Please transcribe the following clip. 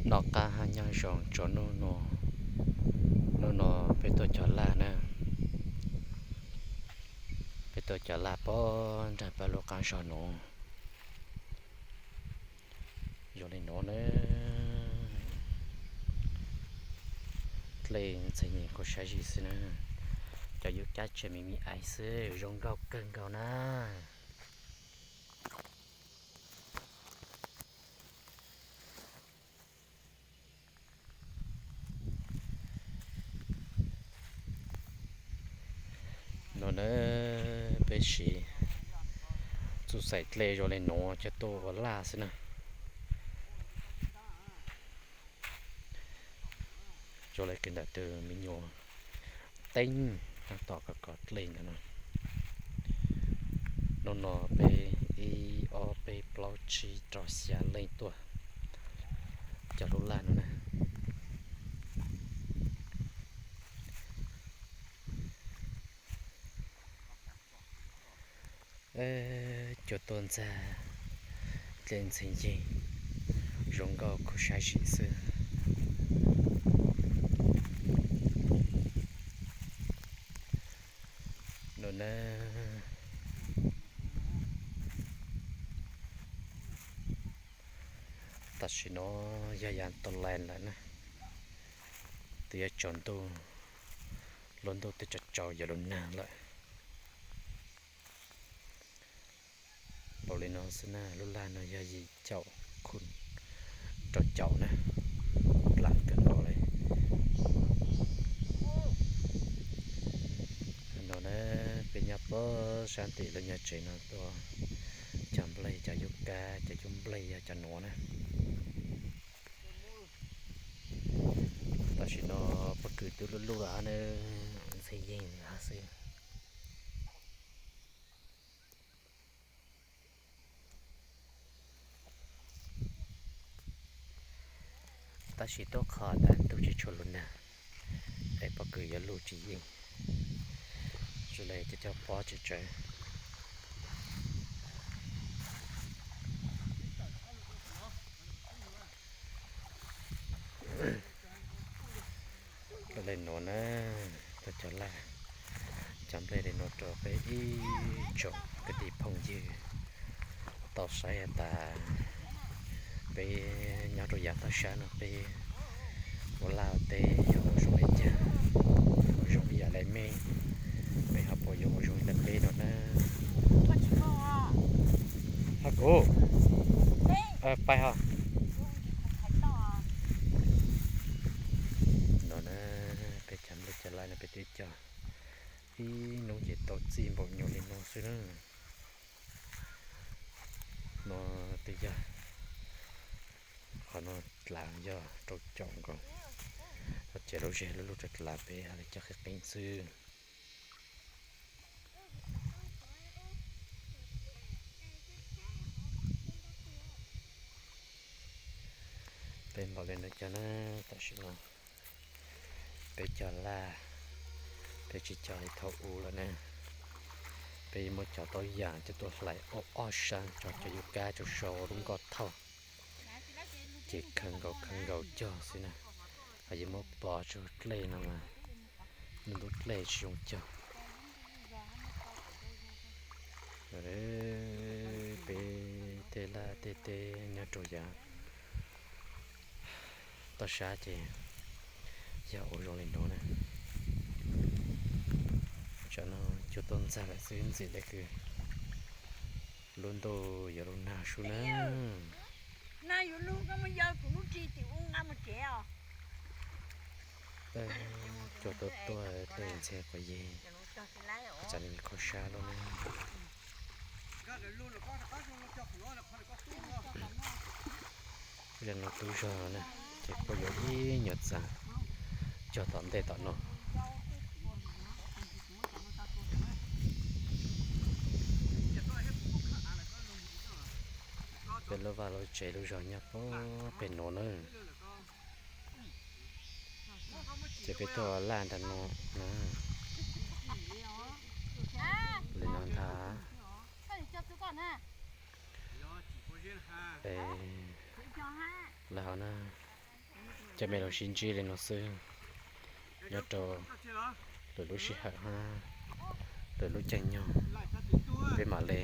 Noj qab hab nyob zoo tso hnub no. Hnub no peb tuaj cog laj na. Peb tuaj cog laj pog nrag pab lub qab zog nuav. Zoo li nuav na. Dlej ntxhee nyem kuj sab zim xwb na. Cov yub kab tseg me me aiv xwb, zoo nkauj kawg nkaus na. No na, peb siv txuj xaim dlej zoo li nuav coj tuaj ua laj xwb na. Zoo li kws ntawm tus me nyuam teeb tab tom kov kov dlej ntawd na. Hnub no peb ib ob peb plaub tsib rau xya leej tuaj cov lub laj no na. Cua tuaj ntxag dlej ntxhee yeeg, zoo nkauj kuj sab zim xwb. No na, tam sim no yog yav tau lais lawm na, twb yuav tsaus ntuj, lub ntuj twb tsaus tsaus yuav lug nag lawm. Npaum li no xwb na, lub laj no yog yim caum khu rau caum na, dlaab kawg nkaus li. No na, peb nyob puag sab tim lub nyuag tsev no tuaj cog nplej, cov yub kab, cov yub nplej yog cov nuav na. Tam sim no pob kws twb luj luj lawm na, ntxhee yeeg xwb. Tab sis tuaj qhov tas ntuj tsis tshua lug nag, es pob kws yuav luj tsis yeej, zoo li cov cov pob tsis tsawg. Li nuav na, tuaj cog laj, cog nplej li nuav rau peb ib tsoom kwv tij phooj ywg tau saib tas peb nyob rau yav toj sab no peb ua laj teb yuav ua zoo li cas, ua zoo ib yam li mej, peb ho puas yuav ua zoo li peb no na. Hab kuv pais ho. No na, peb cov nplej cov laj no peb twb cog ib hnub ces tau txij npaum nyuag li no xwb na. No twb yog, qhov no dlav yog rau caum nkaus, ces lub zog lub lub rau dlav peb hab li cog qhib qeeb xwb. Peb npaum li no cog na, tam sim no peb cog laj, peb tsis cog li thaum ub lawm na. Peb muab cov tau yam coj tuaj hlais ob ob sab tso cov yub kab rau sau lub nkoj thauj, ces khaws nkaus khaws nkaus cog xwb na. Ho yuav muab pov tsug dlej no mas lub ntub dlej tsis zoo cog. Peb tej laj tej teb nyob rau yav toj sab ces yog ua zoo li no na. Tsam no cua tuaj ntxag lawm xwb, ntxim li kws lub ntuj yuav lug nag sub na. Cua tuaj tuaj dlej ntxhee quav yig, txav li kho sab lub na. Zag no tub zog na, ces kuj yuav ib nyuag txav cog tom ntej tom no. Peb lub vaj lub tsev lub zog nyob puag pem nuav na. Ces peb tuaj laj nram no na. Li no ntag. Es lawv hov na, Cov me los sib ntsib li no xwb, nyob rau lwm lub sij hawm hab lwm lub caij nyoog, peb mam le